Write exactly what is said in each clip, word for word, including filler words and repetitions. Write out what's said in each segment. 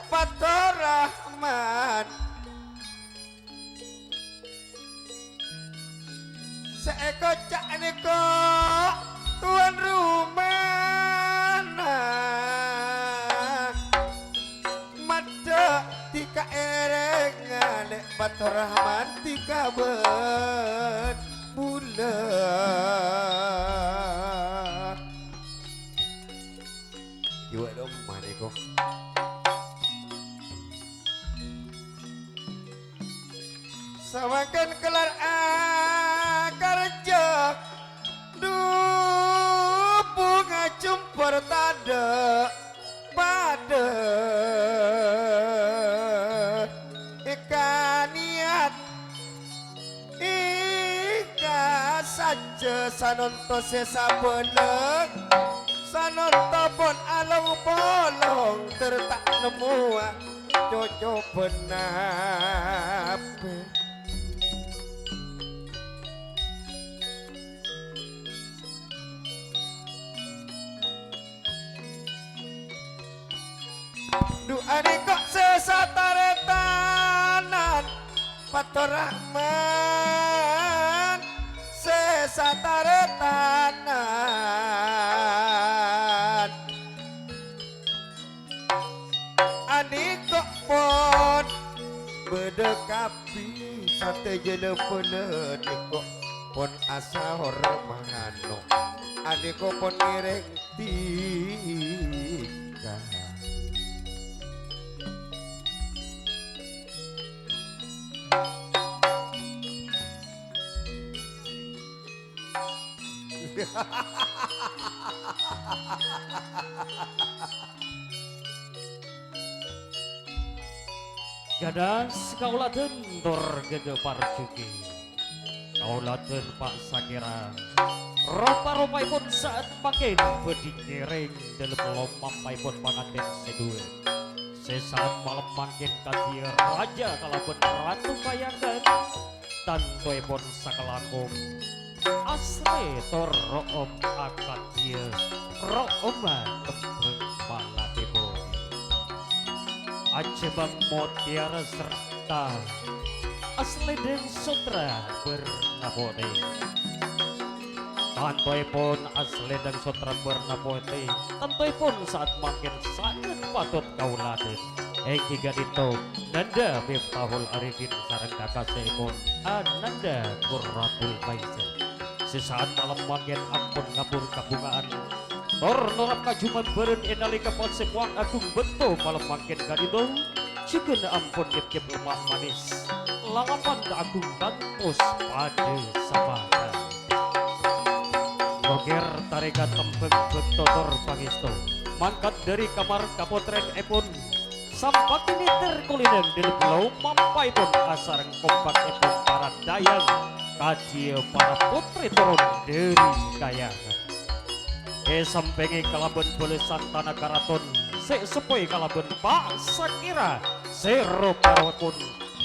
Fathurrahman. Sè èkoca' nèko tuan rumana. Maddhâ' dhika èrèng ngalè' Fathurrahman dhika bân bulâ. Jiwa dong manèko. Samangkèn kellar akarja, dhubung ajumpor tadhâ' padâ èkaniyat. Èka sajjhâ sanonto sè sabâlâ, sanonto pon along-polong ter ta' nemmowa cocobhâna. Du'â nèko sè sataretanan, Fathurrahman sè sataretanan. Anèko pon bâdâ kabbhi satèjâna bâlâ nèko pon asaor mano'. Anèko pon ngèrèng dhika. Ghânas kaulâ dhân tor ghâghâ parjhughâ. Kaulâ dhân Pa' Sakèra. Ropa-ropaèpon sa'at mangkèn bhâdhi ngèrèng dâlem lomampaèpon pangantèn sè duwâ'. Sè sa'at malem mangkèn kadhiyâ rajâ kalabân ratu kayangan. Tantoèpon sakalangkong asrè tor ro'om akadhiyâ ro'omma kembhâng malatèpon. Ajhâbâng mottèyara sarta aslèdhâng sotra bârna potè. Tantoèpon aslèdhâng sotra bârna potè, tantoèpon sa'at mangkèn sanget patot kaulâ dhân. Èngghi ka'dinto Nanda Miftahul Arifin sareng kakasè'èpon Ananda Qurratul Faizal. Sè sa'at malem mangkèn ampon ngabur kabhunga'an, tor norap kajumambaran è nalèka pasèpowan agung bâkto malem mangkèn ka'dinto, jhughân ampon nyepcep lemma' manès, lalapan agung kantos padâ samata. Gogir tarèka tembhâng bâkto tor pangèsto, mangkat dâri kamar kapotrènèpon, sampakè nèter kolinang dâlem lomampaèpon asareng kompakèpon para dayang, kadhiyâ para pottrè toron dâri kayangan. Èsampèngè kalabân bâlâssan tana karaton sè èseppoè kalabân Pa' Sakèra, sè ropa-ropon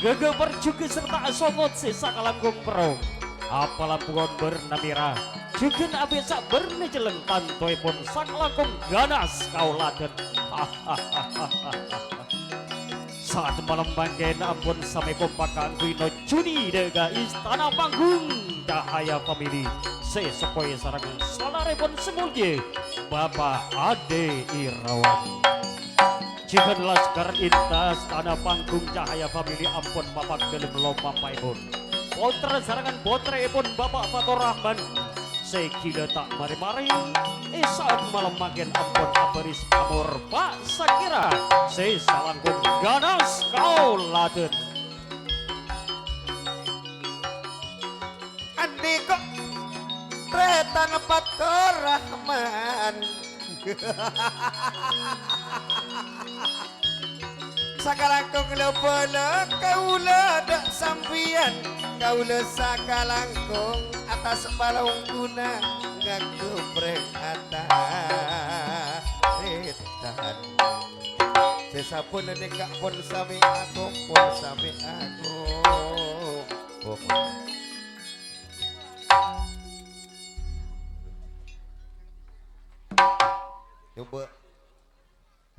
ghâghâ parjhughâ sarta asongot sè sakalangkong perrong, apalampowon bârna mèra, jhughân abissa' bârna celleng, tantoèpon sakalangkong ghânas kaulâ dhân. Sa'at malem mangkèn ampon samè kompak kaangghuy nojjhuni dâ' ka istana panggung Cahaya Family sè èseppoè sareng salarèpon sè molja Bapa' Ade Irawan. Jhughân laskar è istana panggung Cahaya Family ampon mapak dâlem lomampaèpon. Pottra sarengngan pottrèèpon Bapa' Fathurrahman sè ghilâ ta' marè-marè, è sa'at malem mangkèn ampon abâris amor Pa' Sakèra sè salangkong ghânas kaulâ dhân. Andhi' ko' tarètan Fathurrahman. Sakalangkong la-bâlâ kaulâ dâ' sampèyan, kaulâ sakalangkong attas palongguna ngangghâ prèngatan. Sè sampon nèka pon samè aghung, pon samè aghung. Coba.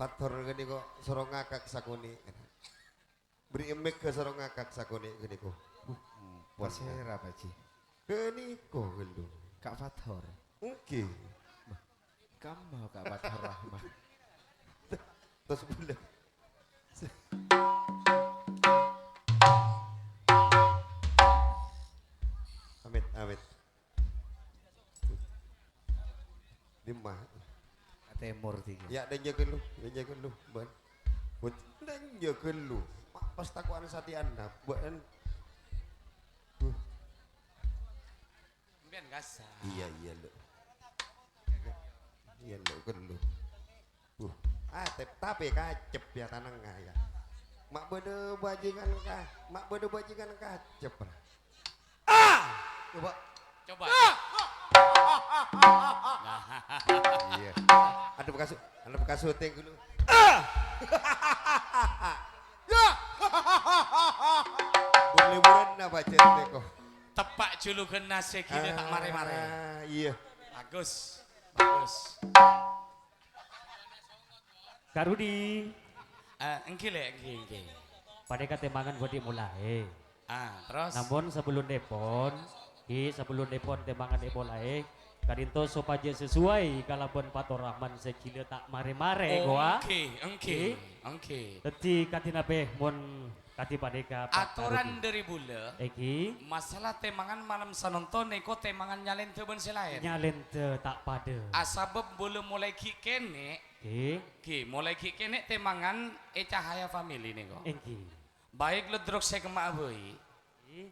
Pator ghâniko soro ngakak sakonè'. Bâri' mèghâ soro ngakak sakonè' ghâniko. Buh, pasèra, Pak Ji? Ghâniko ghâllu. Ka' Pator. Èngghi. Kamma Ka' Pator Rahman. Tos bulâ. Amit, amit. Dimma? Ka tèmor, Dhi. Ya, dânnya ghâllu, dânnya ghâllu, bân. Bân, dânnya ghâllu. Ma' pas tako'an satèya, bân. Duh. Sampèyan kasar. Iyâ, iyâ, Lo. Iyâ, Lo, ghâllu. Buh, ah, tep-, tapè kacep ya tanangnga ya. Ma' bâdâ bajingan ka-, ma' bâdâ bajingan kacep, ra. Ah! Coba. Coba. Ah! Iyâ. Adep ka su-, adep ka syuting ghâllu. Ah! Ya! Bur-leburan apa, Cek, teko? Teppa' juluganna sè ghilâ ta' marè-marè. Ah, iyâ. Bagus. Bagus. Ka' Rudi. Eh, èngghi, Lè', èngghi, èngghi. Panèka tèmangan bhâdhi molaè. Ah, terros? Namong sabellunnèpon, Ghi, sabellunnèpon tèmangan èmolaè, ka'dinto sopajâ sesuai kalabân Pator Rahman sè ghilâ ta' marè-marè, Oh, ghuwa. Èngghi, èngghi, Ghi. Èngghi. Dhâddhi kadhi napè mon kadhi panèka, Pak Atoran Rudi? Dhâri bulâ, Èngghi. Masalah tèmangan malem Sanonto nèko tèmangan nyalèndhâ bân sè laèn. Nyalèndhâ ta' padâ. Asabâb bulâ molaè ghi' kènè', Ghi. Ghi, molaè ghi' kènè' tèmangan è Cahaya Family nèko. Èngghi. Baik ledrok sè kemma'a bhâi. Ghi.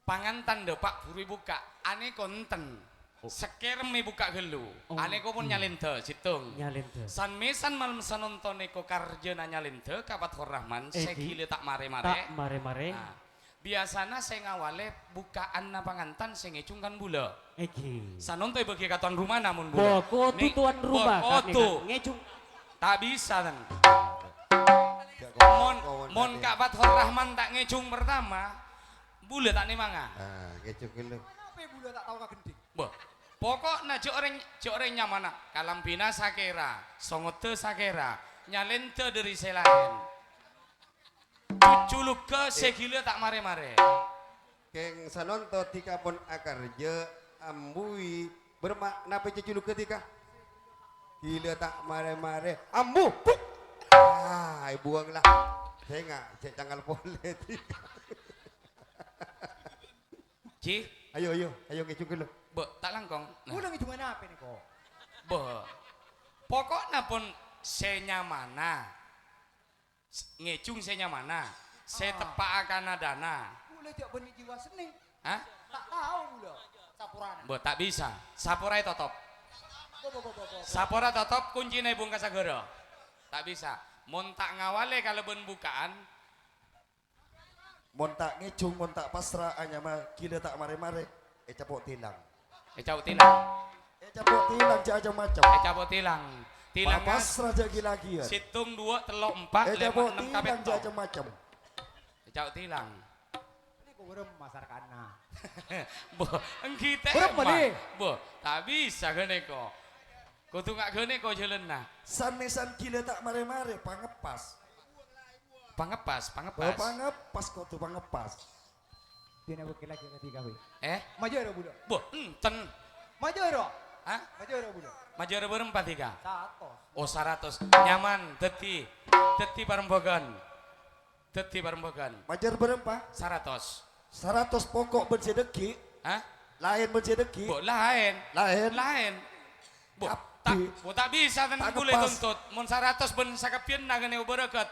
Pangantan dâpa' buru èbukka'. Anèko enten. Oh. Sekkèrèm èbukka' ghâllu. Oh, Anèko pon iyâ. Nyalèndhâ, sèttong. Nyalèndhâ. San-mèsan malem Sanonto nèko karjâna nyalèndhâ ka Fathur Rahman, sè Èngghi. Ghilâ ta' marè-marè. Ta' marè-marè. Nah, biyasana sè ngawalè bukka'anna pangantan sè ngèjhung kan bulâ. Èngghi. Sanonto èbâghi ka tuan rumana mon bulâ. Bâ, kodhu Ni-, tuan rumah bâ, kan, kodhu. Ngèjhung. Ta' bisa, ten. Mon, mon Ka' Fathur Rahman ta' ngèjhung pertama, bulâ ta' nèmanga. Ah, ngèjhung ghâllu. Kenapa bulâ ta' tao ka gendhing? Bâ, poko'na jhâ' orèng, jhâ' orèng nyamana. Kalambhina sakèra, songoddhâ sakèra, nyalèndhâ dhâri sè laèn. Jhujhulughâ sè È- ghilâ ta' marè-marè. Kèng Sanonto dhika pon akarjâ, ambuwi, bârâmma napè jhujhulughâ dhika? Ghilâ ta' marè-marè. Ambu! Puk! Ah, èbuwâng la. Sènga', cè' cangal polè dhika. Ji? Ayo, ayo, ayo ngèjhung ghâllu. Bâ, ta' langkong. Nah. Bulâ ngèjhungan apa nèko? Bâ. Poko'na pon sè nyamana. S-, ngèjhung sè nyamana, sè Ah. teppa'a ka nadhâna. Bulâ jhâ' bânnè jiwa seni. Hah? Ta' tao bulâ. Saporana. Bâ, ta' bisa. Sapora ètotop. Bo, bo, bo, bo, bo, bo. Sapora totop, kuncina èbungkasa ghârâ. Ta' bisa. Mon ta' ngawalè kalabân bukka'an, Mon ta' ngèjhung, mon ta' pasra, anyama ghilâ ta' marè-marè, ècapo' tilang. Ècapo' tilang. Ècapo' tilang, jhâ' macem-macem. Ècapo' tilang. Tilangnga pasra jhâ' ghi-laghiyân. Sèttong, duwâ', tello', empa', lèma', ennem, kapètto. Ècapo' tilang, jhâ' macem-macem. Ècapo' tilang. Ini kok bârâmma sarkana. Bo, èngghi tèma. Bârâmma, Dhi? Bo, ta' bisa ghânèko. Kodhu nga' ghânèko jhâlânna. San-mèsan ghilâ ta' marè-marè, pangepas. Pangepas, pangepas. Bâ, pangepas, kodhu pangepas. Dina bâkèl lagi ketiga, wè. Eh? Majârâ bulâ. Bâ, enten. Majârâ. Hah? Majârâ bulâ. Majârâ bârâmpa dhika? Saratos. Oh, saratos. Nyaman, dhâddhi, dhâddhi parembhâghân. Dhâddhi parembhâghân. Majârâ bârâmpa? Saratos. Saratos poko' bân sè dhâggi'. Hah? Laèn bân sè dhâggi'. Bâ, laèn. Laèn. Laèn. Bâ, ta', bâ, ta' bisa, ten bulâ tuntut. Mon saratos bân sakabbhiyanna ghânèko bârâkat,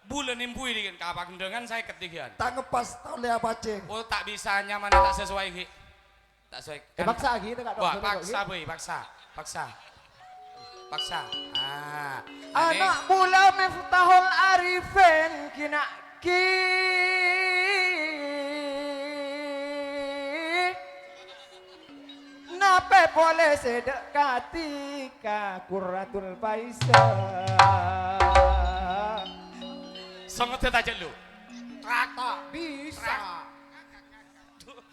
bulâ nèmbuwi dhika ka pagendhângan sèket dhika. Ta' ngepas, ta' ollè apacè. Oh, ta' bisa, nyamana ta' sesuai, ghi. Ta' sesuai. Èpaksa, ghi, ta' wah, paksa, bhâi, paksa. Paksa. Paksa. Ah, ana' bulâ Miftahul Arifin, ghi, na', ghi. Napè polè sè dâ' kadhi ka Qurratul Faisal. Songoddhâ tajâ' lu. Trak. Ta' bisa. Trak.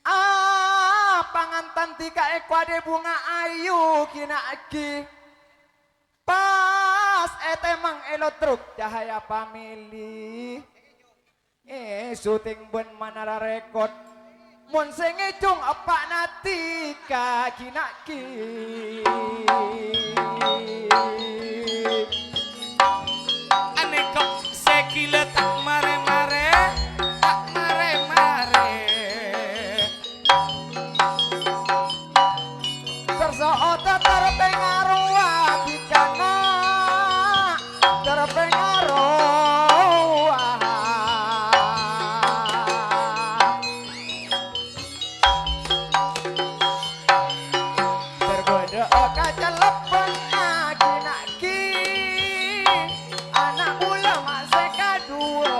Ah, pangantan dhika èkowadâ bhunga ayu, ghi, na', ghi. Pas ètèmang èlodruk cahaya pamèlè. Eh, syuting bân Manara Record. Mon sè ngèjhung eppa'na dhika ghi' na' ghi'. Anèko sè ghilâ ta' marè-marè, ta' marè-marè. Terso'oda terpengaruh abikana, terpengaruh. Terbâdâ'â kacellebbhân aghi-naghi, ana' bulâ ma' sè kadhuwâ.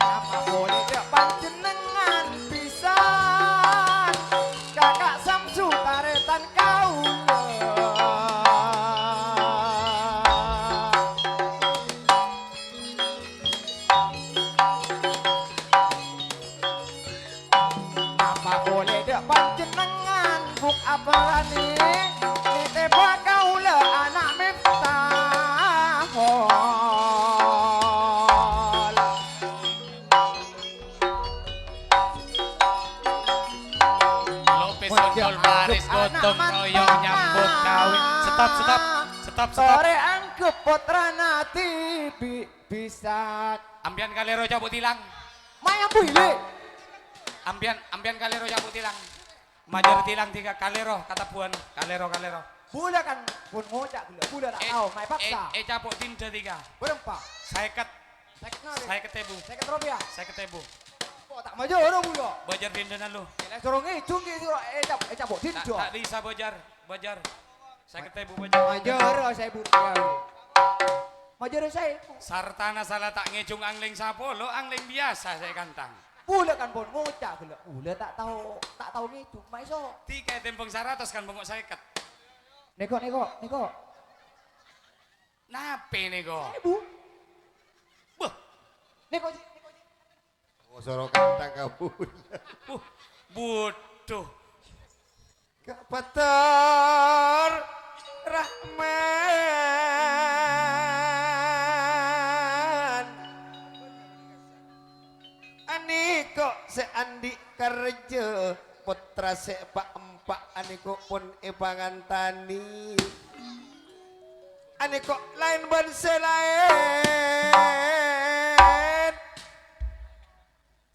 Napa polè dâ' panjhennengngan bhisan, Kaka' Samsu tarètan kaulâ. Napa polè dâ' panjhennengngan, Bu', abârani nètèbhâ kaulâ ana' Miftahul? Lopes Mondol Paris gotong royong nyambut gawe. Stop, stop, stop, stop. Torè anggep pottrana dhibi' bisa. Ampèyan kalèro, Ca'bu Tilang. Maya bu ile. Ampèyan, ampèyan kalèro, Ca'bu Tilang. Majâr Tilang dhika kalèro, katabbuwân kalèro, kalèro. Bulâ kan pon ngoca' ghellâ', bulâ ta' Eh, tao, maè paksa. Eh, eh, Ca'bu Dinda dhika. Bârâmpa? Sèket. Sèket ngarè. Sèket èbu. Sèket rupiah. Sèket èbu. Kok ta' majâr bulâ? Bâjâr Dinda nalu. Kèla soro ngèjhung ghi' soro, eh, Ca'bu, eh, Ca'bu Dinda. Ta', ta' bisa bâjâr, bâjâr. Sèket èbu bâjâr. Majâr sèbu rupiah. Majâr sèbu. Sartana sala ta' ngèjhung anglèng sapolo, anglèng biyasa sè kantang. Bulâ kan pon ngoca' ghellâ', bulâ ta' tao, ta' tao ngèjhung, maèso. Dhika ètèmbhâng saratos kan bengko sèket. Nèko, nèko, nèko. Napè nèko? Sèbu. Bâh. Nèko, Ji, nèko, Ji. Oh, soro kantang kabulâ. Uh, budhu. Ka' Bator Rahman. Anèko sè andi' karjâ, pottra sè pa'-empa' anèko pon èpangantanè. Anèko laèn bân sè laèn.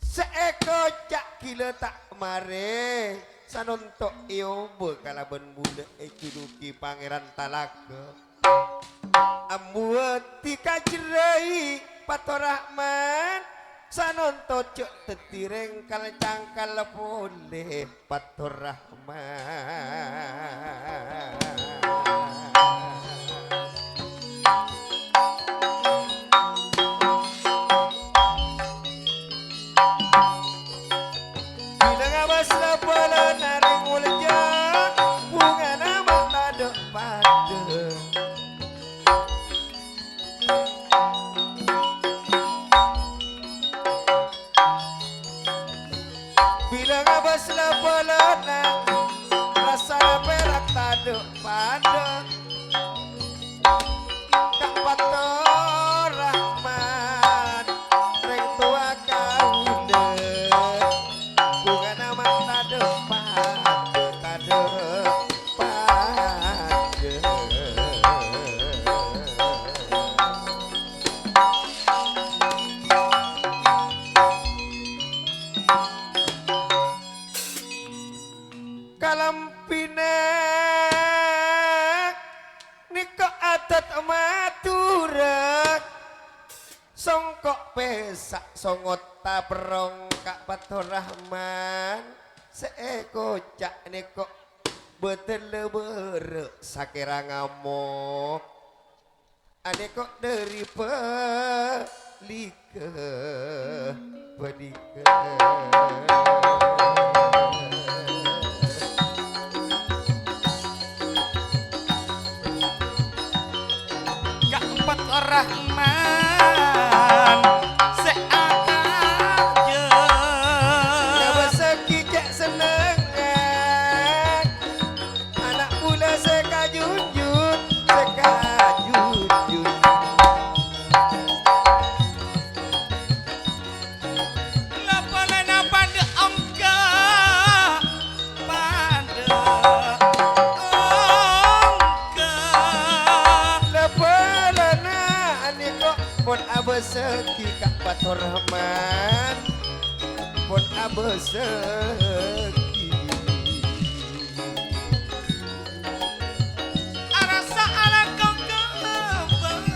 Sè èkoca' ghilâ ta' marè, sanonto' èobâ kalabân bulâ èjuluki Pangèran Talaga. Ambu ati kajrâi Fathurrahman, sanonto' jhâ' dhâddhi rèngkal cangkal polè. Fathurrahman. Bilâ ngabâs la polana rèng molja, bhungana ma' tadâ' padâ. Bilâ ngabâs la polana, rassana pèra' tadâ' padâ. Ka' Fathurrahman, rèng towa kaulâ, bhungana ma' tadâ' padâ, tadâ' padâ. Kalambhina nèka adat Madhurâ, songko' pèsa' songot taperrong ka' Fathurrahman, sè èkoca' nèka bâdâlla bârâ' sakèra ngamok. Anèko dhâri bâlikka, bâlikka. Ka' Fathurrahman. Rahman pon abâsaghi. Arassa alako kembang.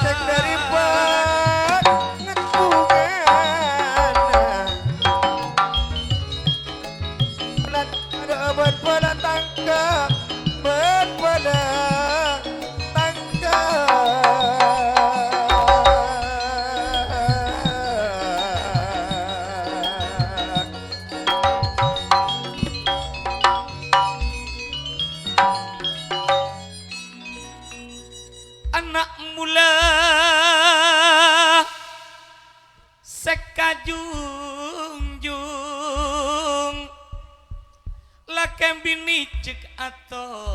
Cek dâri pangettungana. Anak Ada bân pola tangka, bân pola tangka. Ana' mola sè kajunjung, lakè binè jhâk atokaran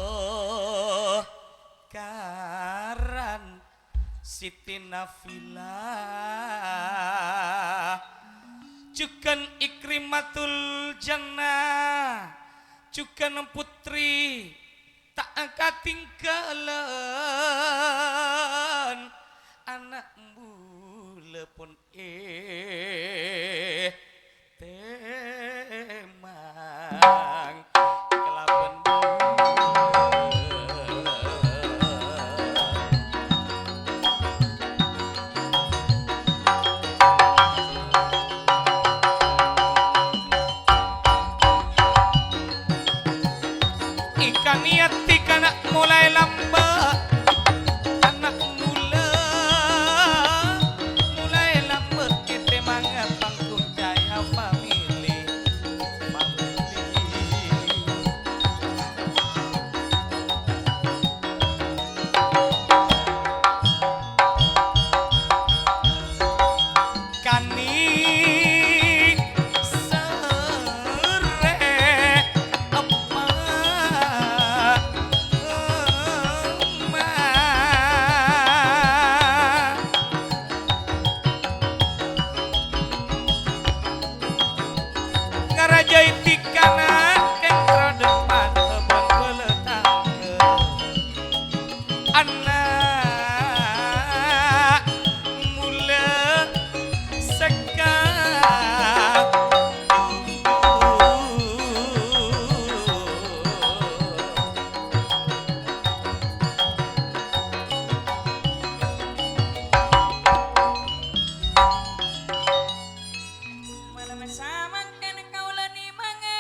Siti Nafilah, jhughân Ikrimatul Jannah, jhughân putri ta' katinggalan, ana' mola pon ètèmang kalabân Èkanèyadhi kana' molaè lambâ', ana' mola molaè lambâ' ètèmanga panggung cahaya famili, famili. Kanè serrè eppa' emma'. Ngarajâi dhikana kèng tradhâpan bân bâlâ tangghâ. Ana' mola sè kajunjung. Malem samangkèn kaulâ nèmanga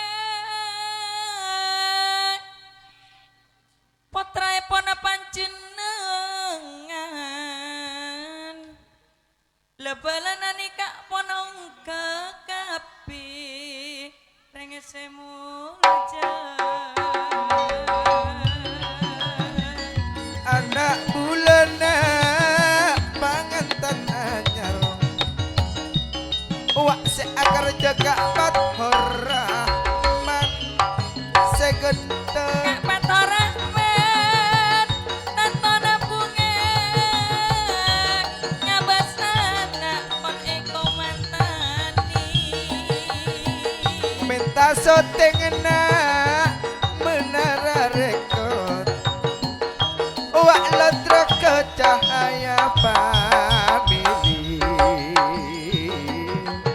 pottraèpon panjhennengngan. La-bâlâna nèka pon ongghâ kabbhi rèng sè molja. Ana' bulâna pangantan anyar. Wa' sè akarjâ ka Fathurrahman sè ghânta. Ka Fathurrahman, tantona bhunga, ngabâsana mon èkomantanè. Mènta sotènganna Menara Rekor. Wa' lotro ka Cahaya Famili.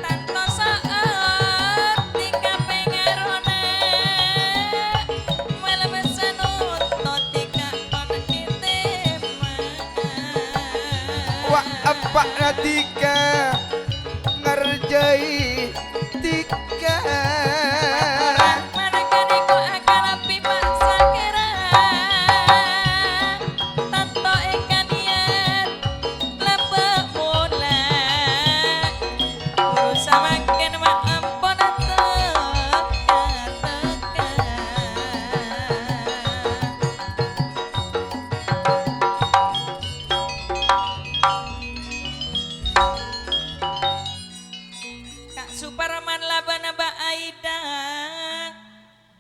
Tanto saat di kapengarona, malem sanotto di kakon itema. Wa' eppa' radika ngarjai Dika. Manakanèko akalapi pasakkèra. Tanto èkanèyat lambâ' mola. Buru samangkèn ma' ampon teka-teka. Ka' Suparman labâna Ba' Aida,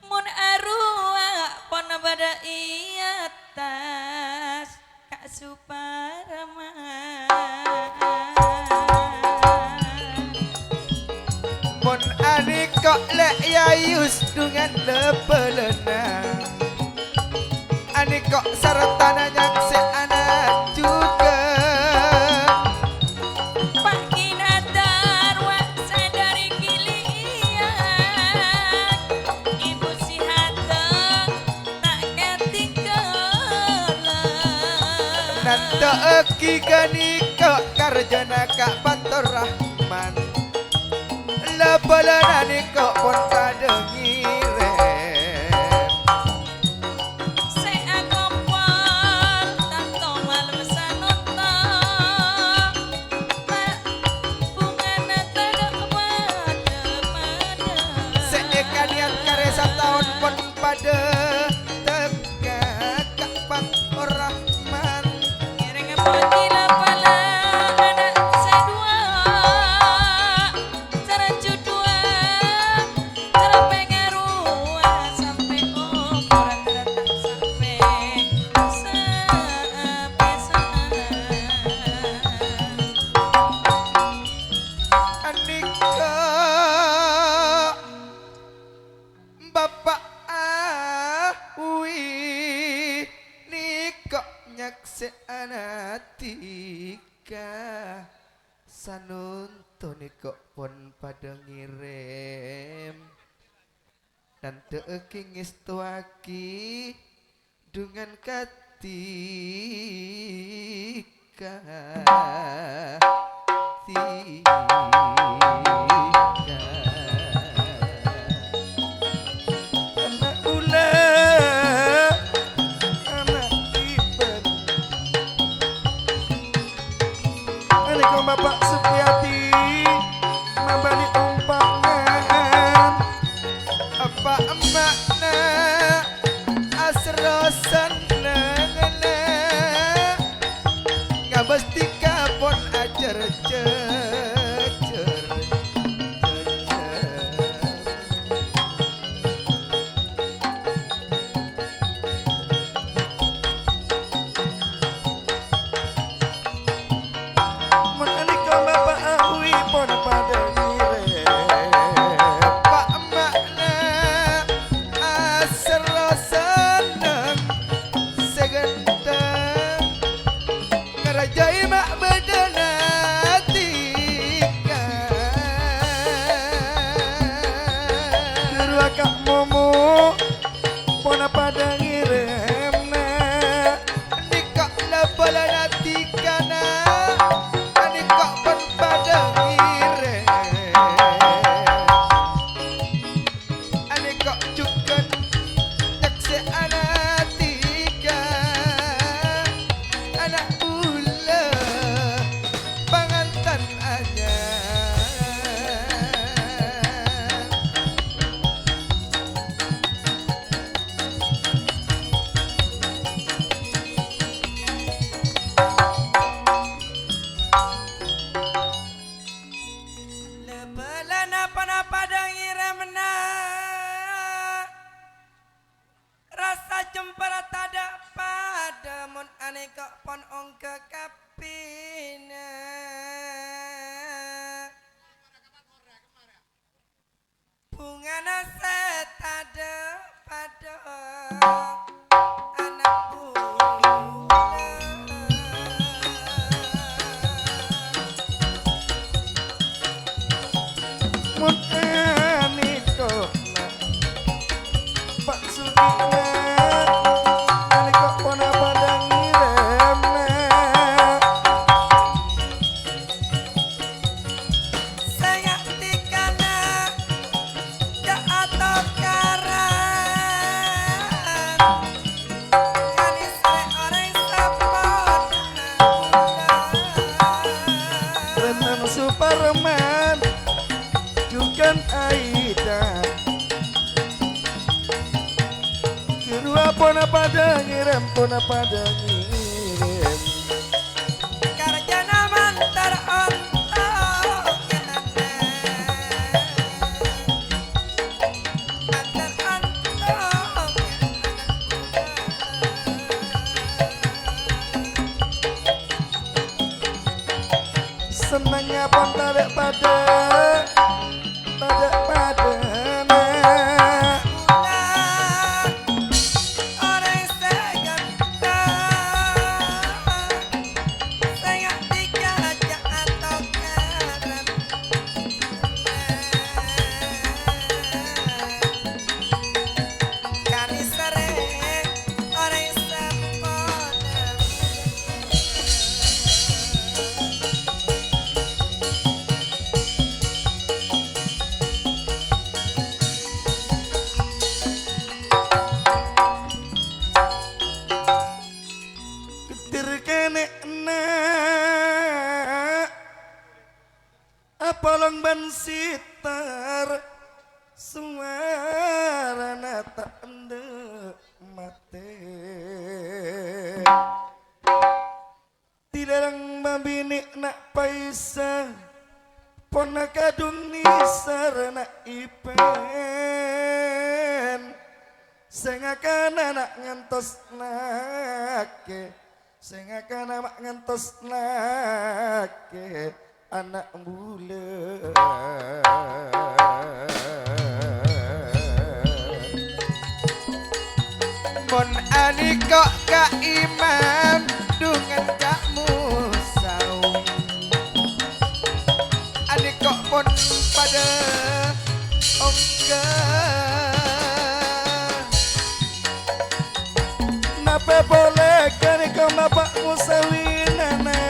mon arowa pon bâdâ è attas, Ka' Suparman. Mon anèko' lè' yayus dhungan la-bâlâna. Anèko' sartana nyaksè'ana jhughân. Pa' Ghi ghânèka karjâna Ka' Fathurrahman. La-bâlâna nèka pon padâ ngèrèm. Sè akompol tanto malem sanonto, bhungana tadâ' padâ-padâ. Sè èkanèyat karè sataon pon padâ tèka Ka' Fathurrahman. Ngèrèng pojhi la-bâlâ ana' sè duwâ', cara judhuwâ, cara pèngarowa sampè' omor, cara ta' sampè' sapèsan. Andika Bapa' Awi nèka nyaksè'ana dhika, sanonto nèka pon padâ ngèrèm. Tandhâ'aghi ngèstowaghi dhungan kadhi kadhi. Ana' bulâ, ana' ibâ. Nèka Bapa' Supriyadi mabâli ompangan. Apa' emma'na asra sennengnga, ngabâs dhika pon ajâr-jâjâr. Mon anèka Bapa' Awi pon padâ ngèrèm. Pa' emma'na asra senneng sè ghântheng, ngarajâi ma' bâdâna dhika. Ghâruwa Ka' Momo pon padâ ngèrèmna. Nèka la bâlâna dhikana, nèka pon padâ ngèrèm. Nèka jhughân nyaksè'ana dhika, ana' bulâ pangantan anyar. La bâlâna ponapa dhâng èrèmna? Rassa jembhâr tadâ' padâ mon anèka pon ongghâ kabbhina. Bhungana sè tadâ' padâ ana' bulâ. Mon anèka Pa' Sugina, anèka ponapa dhâng èrèmna? Sè ngabdikana jhâ' atokaran, ka'dinto orèng sapona bulâ. Rènan Suparman, jhughân Aida. Ghâruwa ponapa dhâng èrèm, ponapa dhâng èrèm. Karjana mantar ontok. Mantar ontok. Sennengnga pon tadâ' padâ, tadâ' padâna. Orèng sè ghântheng, sè ngabdikana jhâ' atokaran. Ka'dinto orèng sapona. polong bân sitar, sowarana ta' endâ' matè. Dilèrang mabinè' na' paèsa, ponna kadhung nèsèr na' ipèn. Sè ngakana na' ngantos nèka, sè ngakana ma' ngantos nèka. Ana' bulâ. Mon anèko' ka imam, dhungan ka musawi. Anèko' pon padâ ongghâ. Napè polè ghânèka ma' pa' musawina, na'?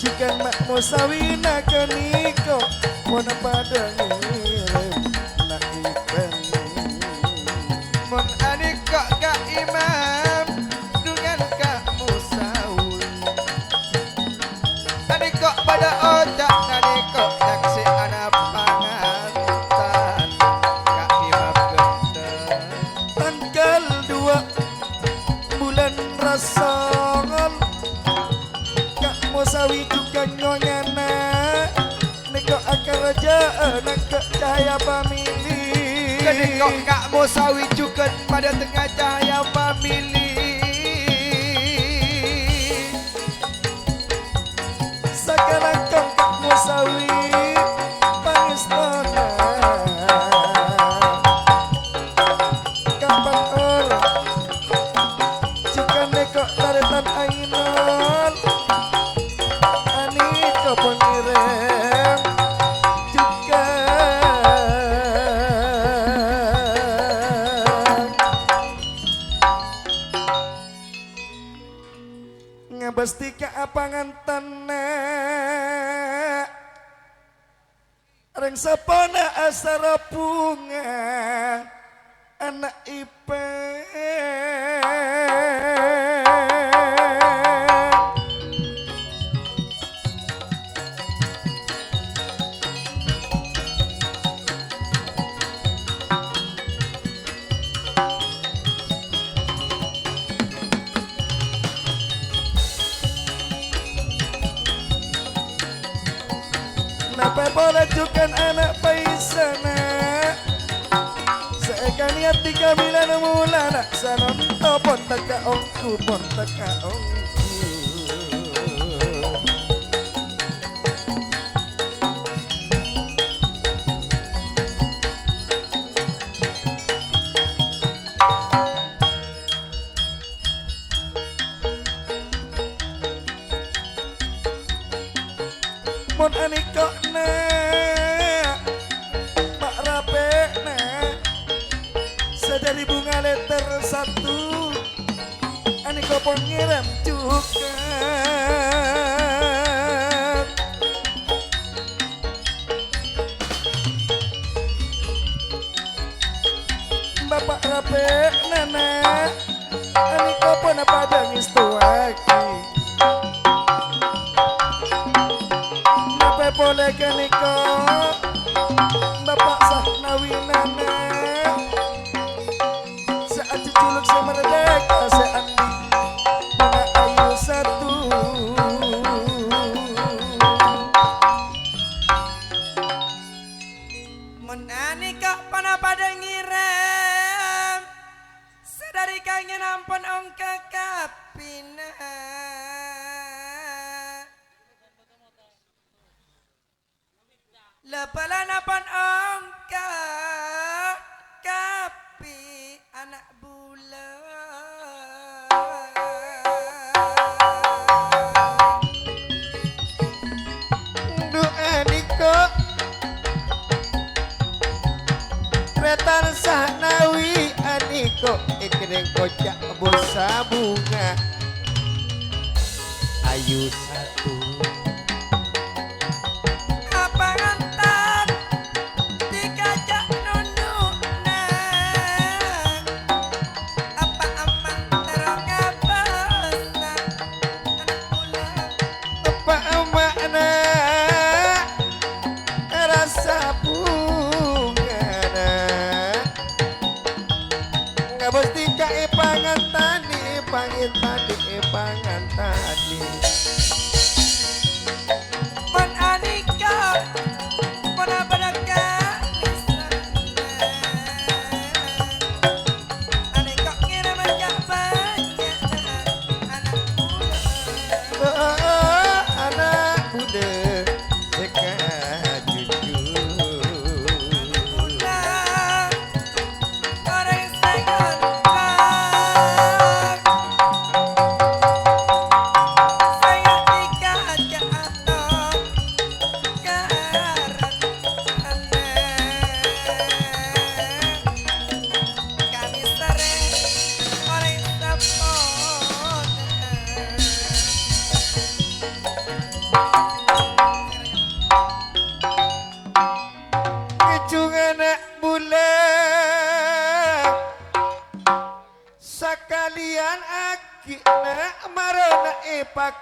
Jhughân ma' musawina ghânèka, pon padâ ngèrèm na' ipèn. Mon anèko' ka imam, dhungan ka musawi. Anèko' padâ oca', anèko' saksè'ana pangantan ka imam ghântèng. Tangghâl duwâ' bulân Rasongol, ka musawi jhughân nyonyana. Nèko' akarajâ'ân nèko' cahaya famili. Ghânèko' ka musawi jhughân padâ tengnga cahaya famili. Sakalangkong ka musawi pangèstona. Kapan or jhughân nèko' tarètan ainol, anèko' pangèrèm jhughân. Ngabâstè ka apangantanna. Rèng sapona asara bhunga ana' ipèn. Napè polè jhughân ana' paèsana, sè èkanèyat è kabilan molana, sanonto pon tekka ongghu, pon tekka ongghu. Mon anèko' na', pa' rapè'na sè dâri bhunga lèter satu, anèko' pon ngèrèm jhughân. Bapa' rapè'na, na', anèko' pon padâ ngèstowaghi. Napè polè ghânèka, Bapa' Sahnawina, na', sè ajhujhuluk sè mardhika, sè andi' bhunga ayu satu. Mon anèka' pon padâ ngèrèm, sè dâri kangèn ampon ongghâ kabbhina. La bâlâna pon ongghâ kabbhi ana' bulâ. Dhu anèko', tarètan Sahnawina anèko', èkennèng koca' bhusa bhunga ayu satu. Apangantan dikaca' nondhu'na, apa ama' terro ngabâsa ana' bulâ. Apa ama'na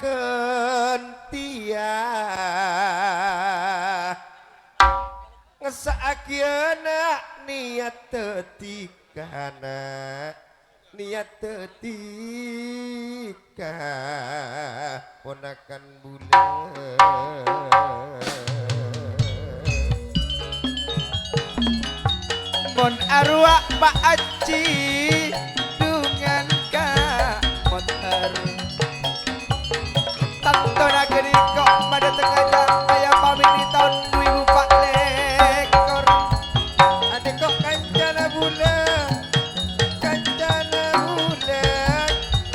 Ghântèya ngessa'aghi ana' niyat dhâddhi kana', niyat dhâddhi kaponakan bulâ. Mon arowa Pa' Ajji dhungan Ka' Mothar. Tantona ghânèka madâteng ajâ' aya pamènè taon du èbu pa' lèkor. Adhiko kancana bulâ, kancana bulâ,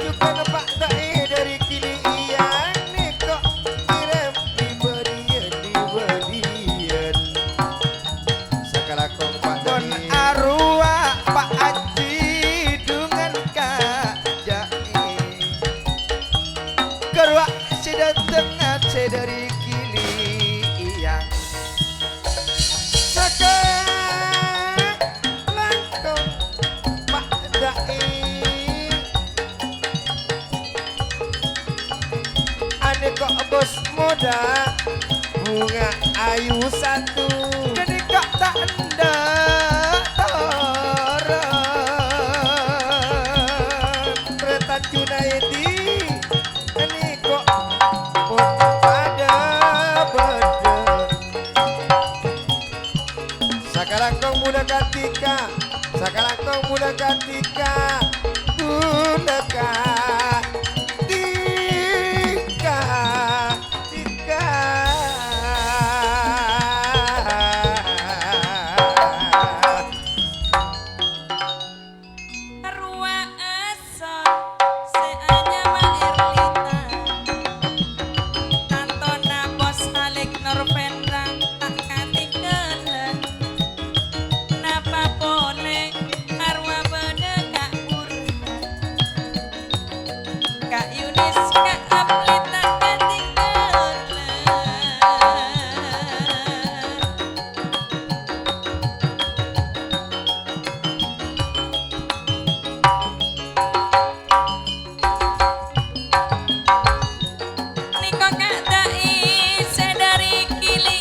jhughân Pa' Da'i dâri Kili iyâ nèko, kirèm bâdhiyân-bâdhiyân. Sakalangkong Pa' Mon Da'i. Arowa Pa' Ajji dhungan Ka' Ja'i. Karowa sè dâteng sè dâri Kili iyâ. Sakalangkong Pa' Da'i. Anèko bos modâ, bhunga ayu satu. Ghânèka ta' endâ' toron. Trètan Junaidi, ghânèko pon padâ bâdâ. Sakalangkong bulâ katika, sakalangkong bulâ katika, bulâ katika, tika. Rowa asor sè anyama Erlita. Tantona bos Halik Nurfendra ta' katinggalan. Napa polè arowa bâdâ Ka' Burhan. Ka' Yunis, Ka' Apli ta' katinggalan. Nèko Ka' Da'i sè dâri Kili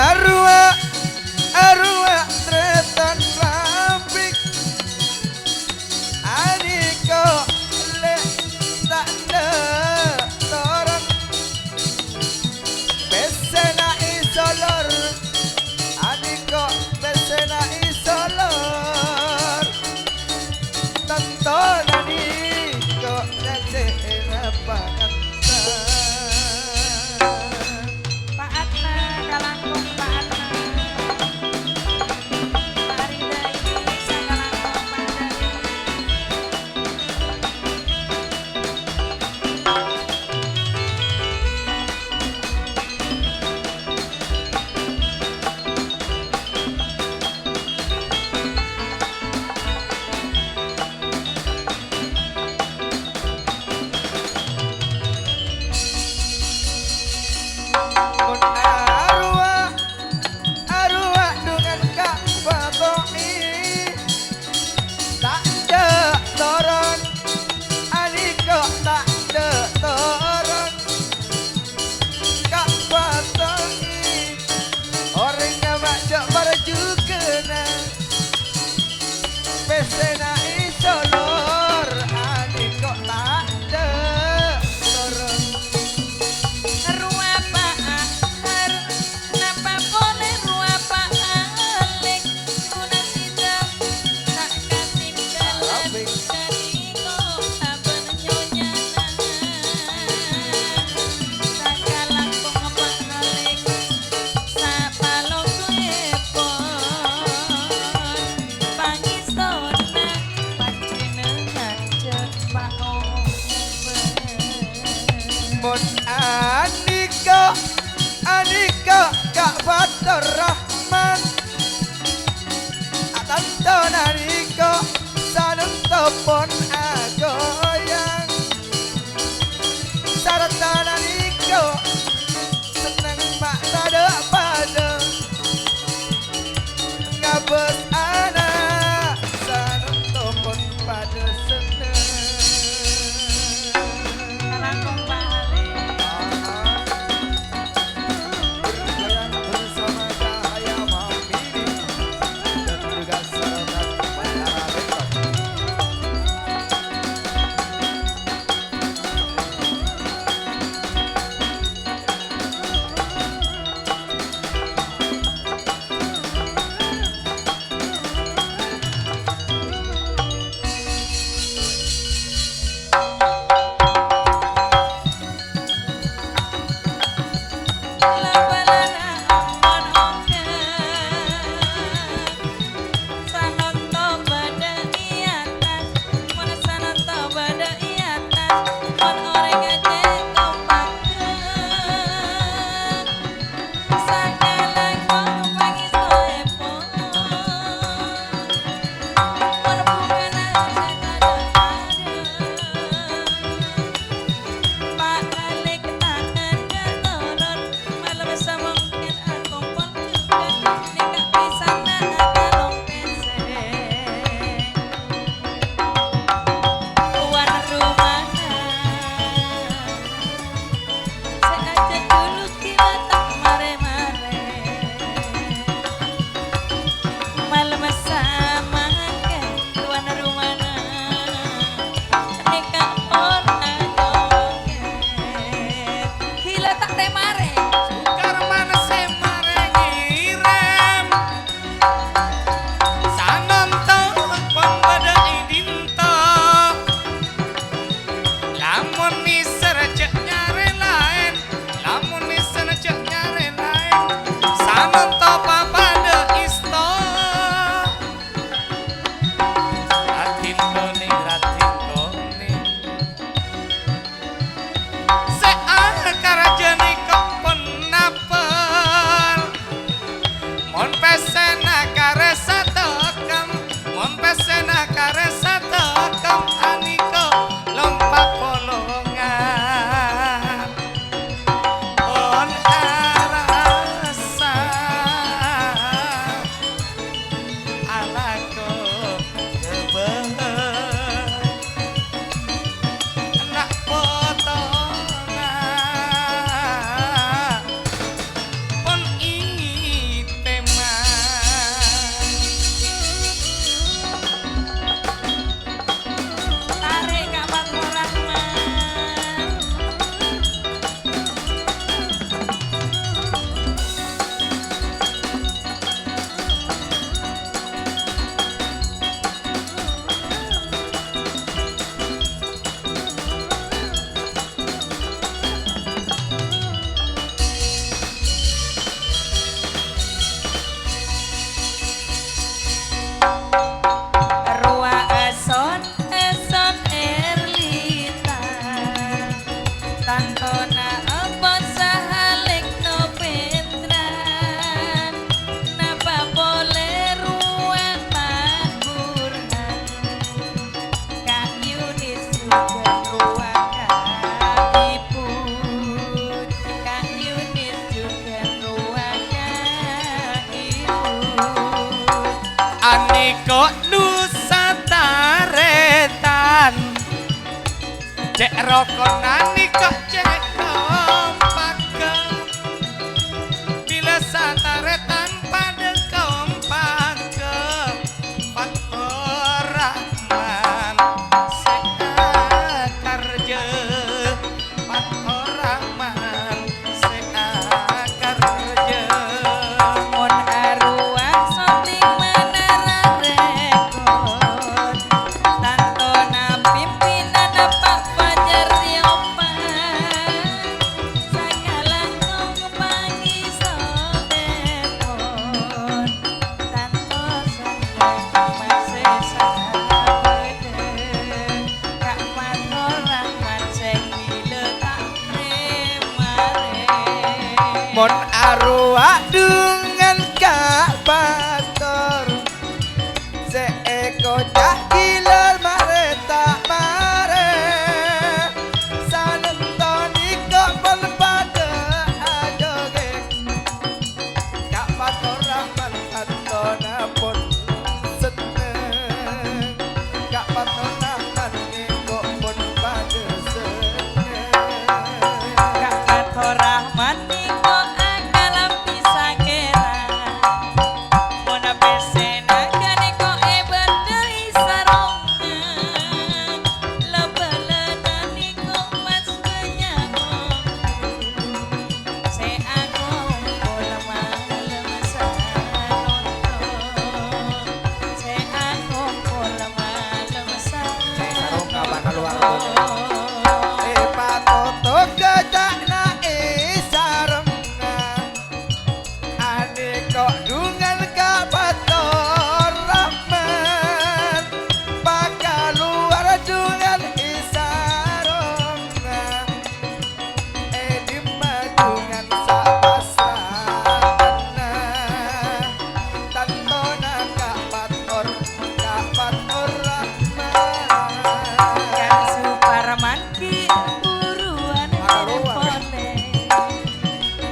Arowa, arowa tretan rabbik. Aniko le' ta' toron. Pessena isolor. Aniko pessena isolor. Tantona niko ngajena pangantan. Pa'atna kalangkong, pa'atna. Ko' Nusa Tarètan, cè' rokonan nèko cè' kompak. Bilâ satarètan padâ kompak, Fathurrahman sè akarjâ. Fathurrahman sè akarjâ. Mon arowa soting manarang rèkor, tantona pimpinan Pak Fajar Tiopan, sakalangkong pangisonèpon. Tanto senneng masè sabâdâ, Ka' Fathurrahman sè gilâ ta' rè-marè. Mon arowa dhungan Ka' Fathur, sè èkoca' gilâ marè ta' marè. Sanènto nèko pon padâ ajogèng. Ka' Fathurrahman kantona pon senneng. Ka' Fathurrahman nèko pon padâ senneng. Ka' Fathurrahman nèko akalambhi sakèra. Mon pèssèna ghânèko èbâdâi sarongnga. La-bâlâna nèko mas bânnya' ongghu. Sè akompol malem sanonto, sè akompol malem sanonto. Sè sarong kapan kalowar dulu. Èpatoto kaca'na è sarongnga. Anèko dhungan Ka' Fathurrahman, pakalowar dhungan è sarongnga. È dimma dhungan sapastaanna? Tantona Ka' Fathur, Ka' Fathurrahman. Ka' Suparman ghi' buruan polè.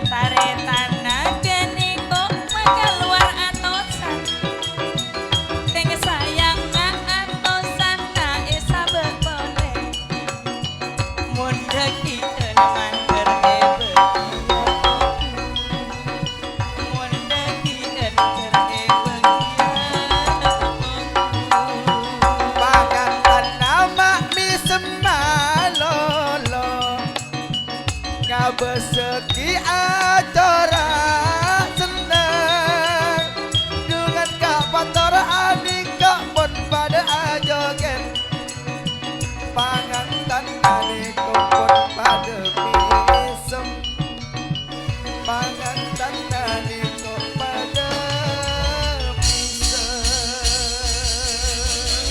Tarètanna ghânèko makalowar atosan. Kèng sayangnga atosanna èsabâ' polè. Mon dhâggi'ân mandhâr èbâghiyâ, mon dhâggi'ân mandhâr èbâghiyâ. Pangantanna ma' mèsem malolo, ngabâsaghi acara senneng. Dhungan Ka' Fathur anèko pon padâ ajogèt. Pangantan anèko pon padâ mèsem. Pangantan anèko padâ mèsem.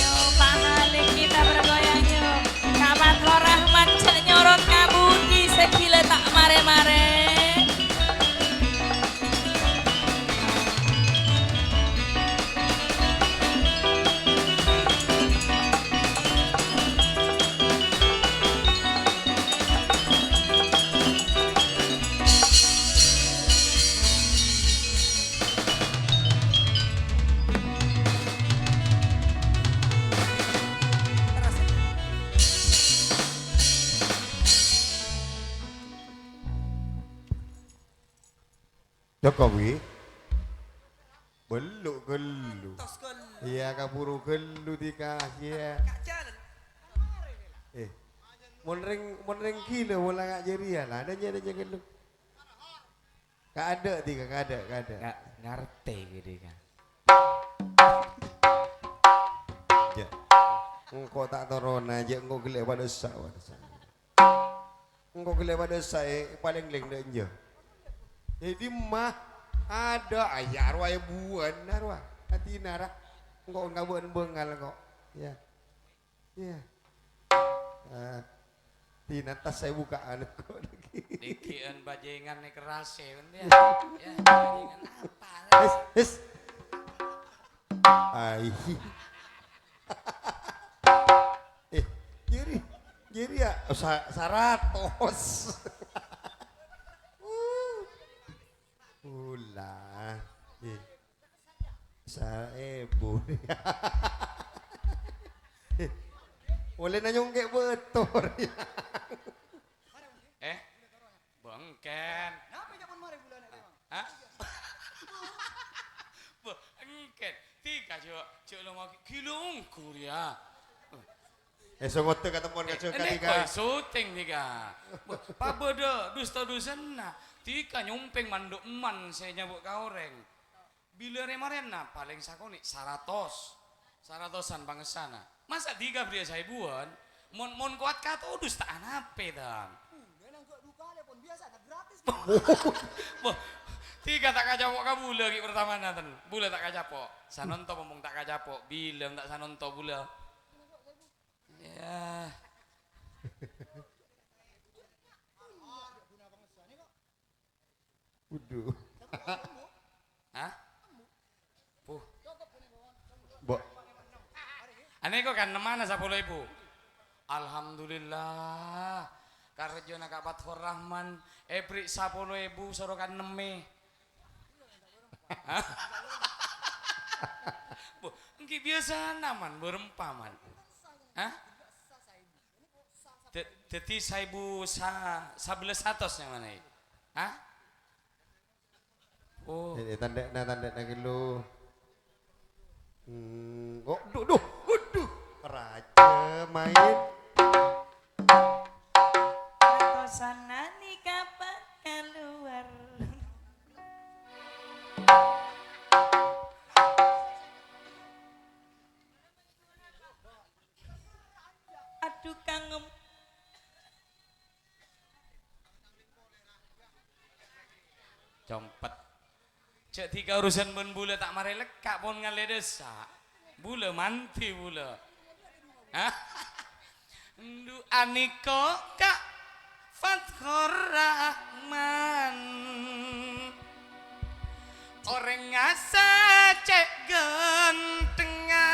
Yo, Pak Malik, kita bergoyang, yo. Ka' Fathurrahman jhâ' nyorot ka budi sè ghilâ ta' marè-marè. Jokowi? Bellu', ghellu. Tos ghellu. Iyâ, kabhuru ghellu, dhika, iyâ. Ka' jhâlân. Eh, mon rèng, mon rèng ghilâ mola nga' jârèya, la, dânya, dânya ghellu. Kaadâ', dhika, kaadâ', kaadâ'. Ka-, ngartè, dhika. Jhâ'. Engko' ta' torona, jhâ' engko' ghellâ' padâ essa', padâ essa'. Engko' ghellâ' padâ saè palèng-lèng dâ' enjâ. È dimma? Adâ', iyâ, rowa è buwâna rowa. Atèna ra. Engko' ngabâ'ân bângal engko'. Iyâ. Iyâ. Ah, tina tas saè buka'an engko' lagi. Dikè'an bajèngan è kerrasè, bân, iyâ. Iyâ, bajèngan apa? His, his. Ai. Eh, jâri, jâri ya, sa-, saratos. Ula. Eh. Saèbu. Polè nanyongkè' bâto. Eh, bângkèn. Napa nyabun marè bulâna, Mang? Hah? Bângkèn. Tika, jhâ', jhâ' lo magi gila ongghu, ya. Eh, songotta katempon ka Jhâ' Tika. Syuting, Tika. Bâh, pabâdâ dusta-dusanna. Tika nyompèng mandhu' emman sè nyabâ' ka orèng. Bilâ rè-marèna palèng sakonè' saratos. Saratosan pangessana. Masa' Tika bherri'â saèbuwân? Mon, mon kowat katodus ta' anapè, Tan. Bulâ nangghâ' dukalè pon biyasana gratis. Bâh, Tika ta' kacapo' ka bulâ ghi' pertamana, Tan. Bulâ ta' kacapo'. Sanonto momong ta' kacapo', bilâng ta' sanonto bulâ. Ya. Waduh. Hah? Puh. Bo. Anèko kan nemmana sapolo èbu. Alhamdulillah. Karjâna Ka' Fathur Rahman èbherri' sapolo èbu soro kan nemmè. Hah? Bo, èngghi biyasana, Man, bârempa, Man. Hah? Da-, dhâddhi saèbu sa-, sabellâs satos nyamana, è? Hah? Oh. Eh, eh, tandhâ'na, tandhâ'na ghâllu. Hmm, oh, duh, duh, waduh. Rajâ maèn. Atosanna nèka kalowar. Adu kangem. Compet. Jhâ' dhika urusan bân bulâ ta' marè lekka' pon ngalè dâssa'. Bulâ mandhi bulâ. Hah? Ndu anèko Ka' Fathur Rahman. Orèng ngasa cè' ghânthengnga.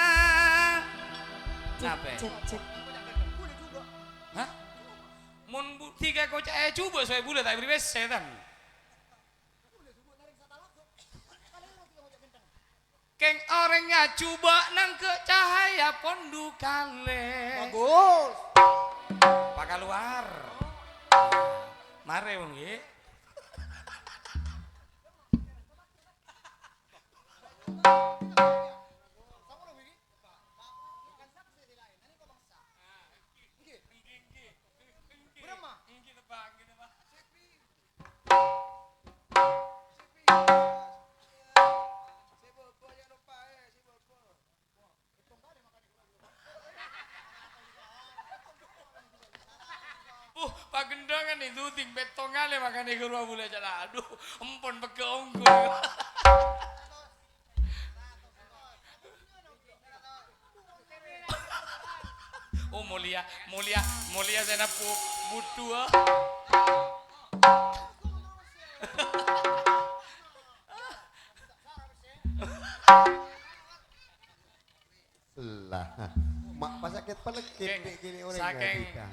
Cek, Napè? Cek, cek. Hah? Mon bu-, dhika èkoca'è jhubâ' sowè bulâ ta' èbherri' pèssè, Tan. Kèng orèng ajhubâ' nangghâ' cahaya pondu kalè. Bagus. Pakalowar. Marè, Bung, ghi. Uh, pagendhângan è dhudhing pètto kalè makanè ghâruwa bulâ, ca'na. Adu, empon pegghâ' ongghu. Oh, molèya, molèya, molèya sè nabbhu budhu, ah. Lah, ma' pasakèt palèkèt Kèng, nè' kènè' orèng sakèng, ghâbita.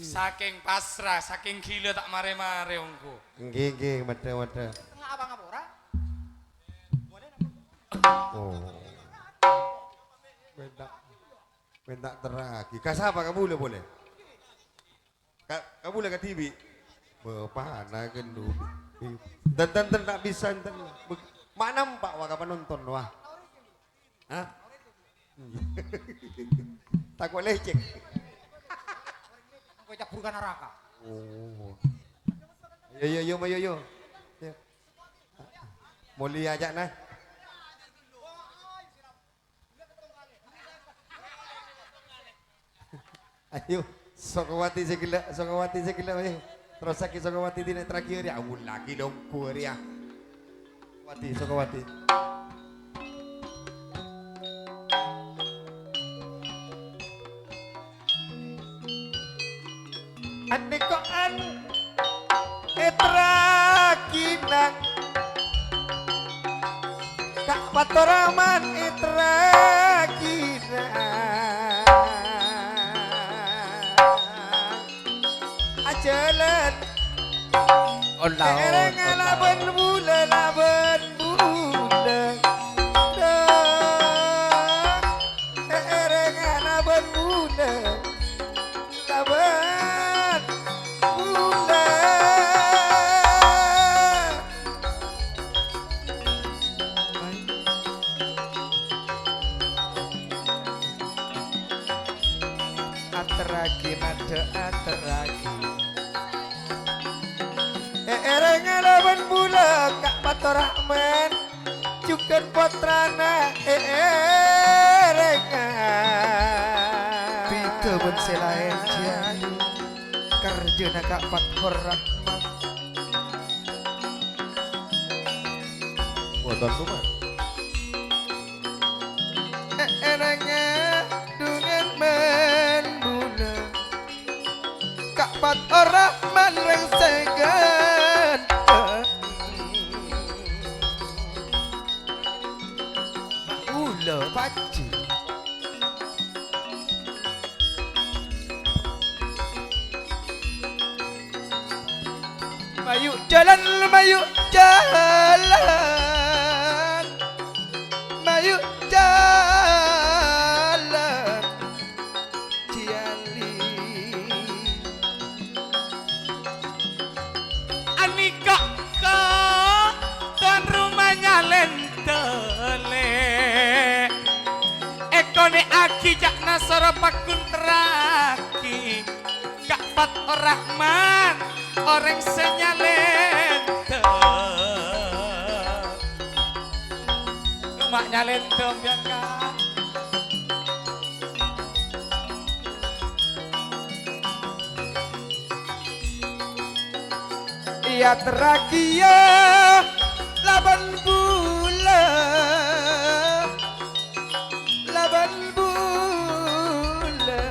Sakèng pasra, sakèng ghilâ ta' marè-marè ongghu. Èngghi, èngghi, mèdhâ, mèdhâ. Nga' apa ngapora? Oh. Mènta, mènta terraghi. Ka sapa, ka bulâ polè? Ka, ka bulâ kadhibi'. Bapa'na ghâllu. Enten, enten, ta' bisa, enten. Beg-, ma' nampa', wa, ka panonton, wa. Hah? Tako' lècèk. Engko' ècabbhur ka naraka. Oh. Yo, yo, yo, yo, yo. Yo. Molèya ca'na. Ayo, Sokowati sè ghellâ', Sokowati sè ghellâ', ayo. Terrossaghi Sokowati dinna' terraghi rèya. Awul lagi longko rèya. Sokowati, Sokowati. Anèko'an èterragina, Ka' Fathur Rahman èterragina. Ajhâlân. Ola, èngghâ ola. Labân bulâ, labân bulâ. Agi madhâ aterraghi. Èèrèng alabân bulâ Ka' Fathurrahman, jhughân pottrana èèrèng. Bhidhâ bân sè laèn, jiyâ. Karjhâna Ka' Fathurrahman. Mboten, Roma. Èèrèng dhungan bân bulâ. Ka' Fathurrahman rèng sè ghânteng. Bulâ pajhi. Mayu' jhâlân, mayu' jhâlân, mayu' jhâlân, Ciyali. Anèka, Ka', tuan roma nyalèndhâ, Lè'. Èkonè'aghi ca'na soro paghun terraghi. Ka' Fathurrahman, orèng sè nyalèndhâ. Coma nyalèndhâ, sampèyan, Ka'. Èyaterraghiyâ labân bulâ. Labân bulâ.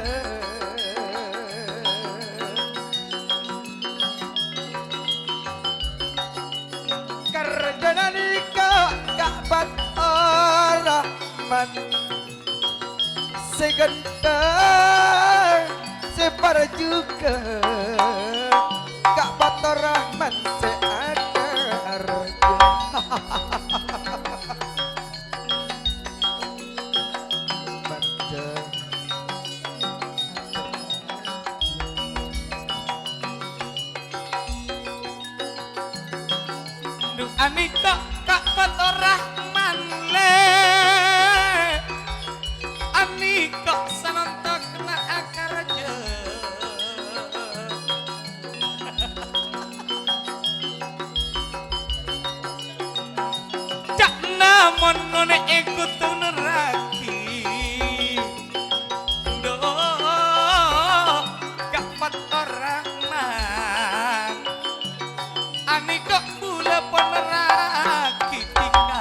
Karjhâna nèka Ka' Fathurrahman sè ghânteng, sè parjhughân, Ka' Fathurrahman sè aterraghi. Mandhâr. Dhu, anèka Ka' Fathurrahman, Lè'. Anèka sanonto kèna akarjhâ. Ca'na mon ngonè'è kodhu nerraghi. Dhu, Ka' Fathurrahman. Anèka bulâ pon nerraghi dhika.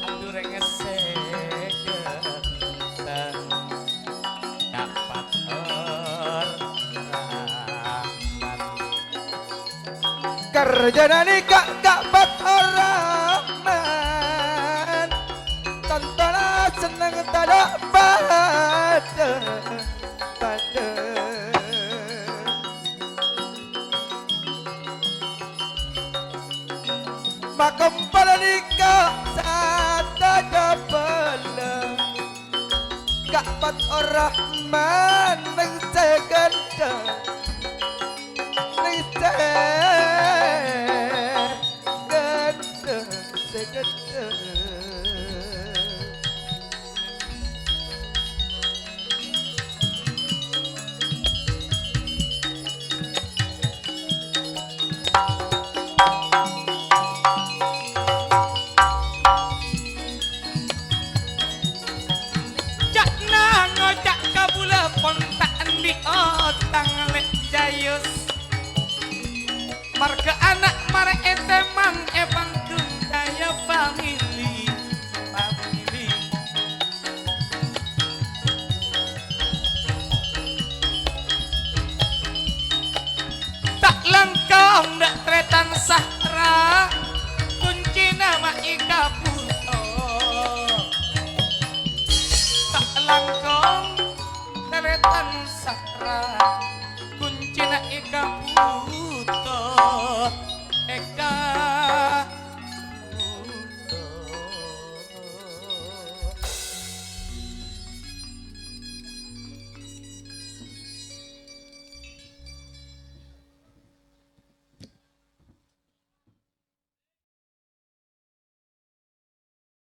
Andurèng sè ghânteng. Ka' Fathurrahman. Karjhâna nèka Ka' Fathurrahman, tantona senneng tadâ' padâ-padâ. Makompola nèka sadhâjâ bhâlâ. Ka' Fathurrahman rèng sè ghânteng,